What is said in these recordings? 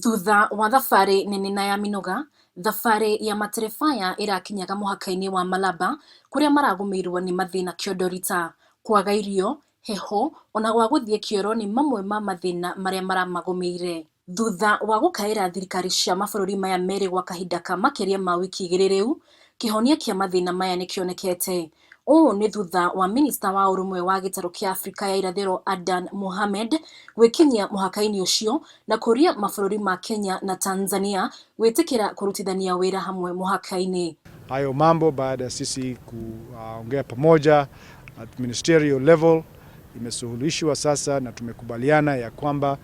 Thutha wa thabarĩ nene na ya mĩnoga, thabarĩ ya matereba aya ĩrakinyaga mũhaka-inĩ wa Malaba kũrĩa maragũmĩirwo nĩ mathĩna kĩondo rita, kwaga irio, heho ona gwa gũthiĩ kĩoro nĩ mamwe ma mathĩna marĩa maramagũmĩire. Thutha wa gũkaĩra thirikari cia mabũrũri maya merĩ gwa kahinda ka makĩria ma wiki igĩrĩ rĩu, kĩhonia kĩa mathĩna maya nĩkĩonekete. Ũũ nĩ thutha wa minista wa ũrũmwe wa gĩtarũ kĩa Afrika ya irathĩro Adan Mohamed gwĩkinyia mũhaka-inĩ ũcio na kũria mabũrũri ma Kenya na Tanzania gwĩtĩkĩra kũrutithania wĩra hamwe mũhaka-inĩ. Hayo mambo baada ya sisi kuongea pamoja at ministerial level imesuluhishwa sasa, na tumekubaliana ya kwamba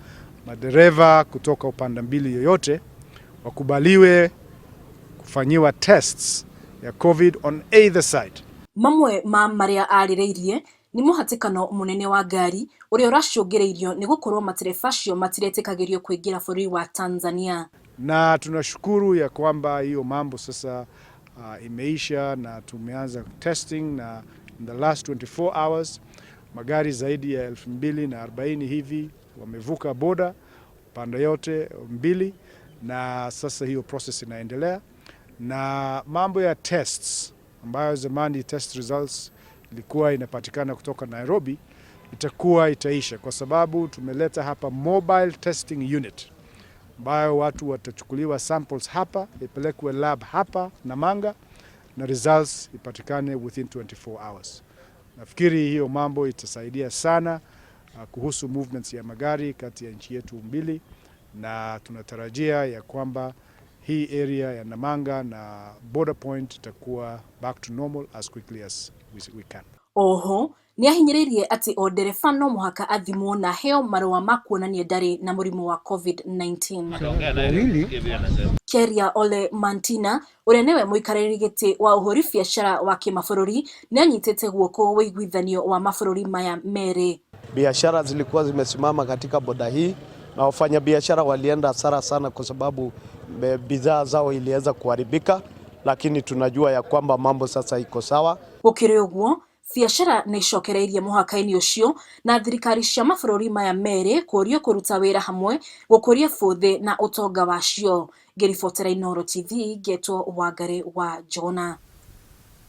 madereva kutoka upande mbili yoyote wakubaliwe kufanyiwa tests ya COVID on either side. Mamwe ma marĩa arĩrĩirie nĩ mũhatĩkano mũnene wa ngari ũrĩa ũracũngĩrĩirio nĩ gũkorwo matereba acio matiretĩkagĩrio kũingĩra bũrũri wa Tanzania. Na tunashukuru ya kwamba hiyo mambo sasa imeisha na tumeanza testing, na in the last 24 hours magari zaidi ya 2040 hivi wamevuka boda pande yote mbili, na sasa hiyo process inaendelea. Na mambo ya tests ambayo zamani test results ilikuwa inapatikana kutoka Nairobi itakuwa itaisha, kwa sababu tumeleta hapa mobile testing unit ambayo watu watachukuliwa samples hapa ipelekwe lab hapa Namanga na results ipatikane within 24 hours. Nafikiri hiyo mambo itasaidia sana kuhusu movements ya magari kati ya nchi yetu mbili, na tunatarajia ya kwamba hii area ya Namanga na border point itakuwa back to normal as quickly as we can. Oho nĩ ahinyĩrĩirie atĩ o ndereba no mũhaka athimwo na aheo marũa ma kuonania ndarĩ na mũrimũ wa COVID-19. Keria Ole Mantina ũrĩa nĩwe mũikarĩri gĩtĩ wa ũhũri biacara wa kĩmabũrũri nĩ anyitĩte guoko ũiguithanio wa mabũrũri maya merĩ. Biashara zilikuwa zimesimama katika boda hii na wafanyabiashara walienda hasara sana kwa sababu bidhaa zao iliweza kuharibika, lakini tunajua ya kwamba mambo sasa iko sawa. Gũkĩrĩ ũguo, biacara nĩ icokereirie mũhaka-inĩ ũcio na thirikari cia mabũrũri maya merĩ kũrio kũruta wĩra hamwe gũkũria bũthĩ na ũtonga wacio. Ngĩribotera Inooro TV, ngetwo Wangari wa Njona.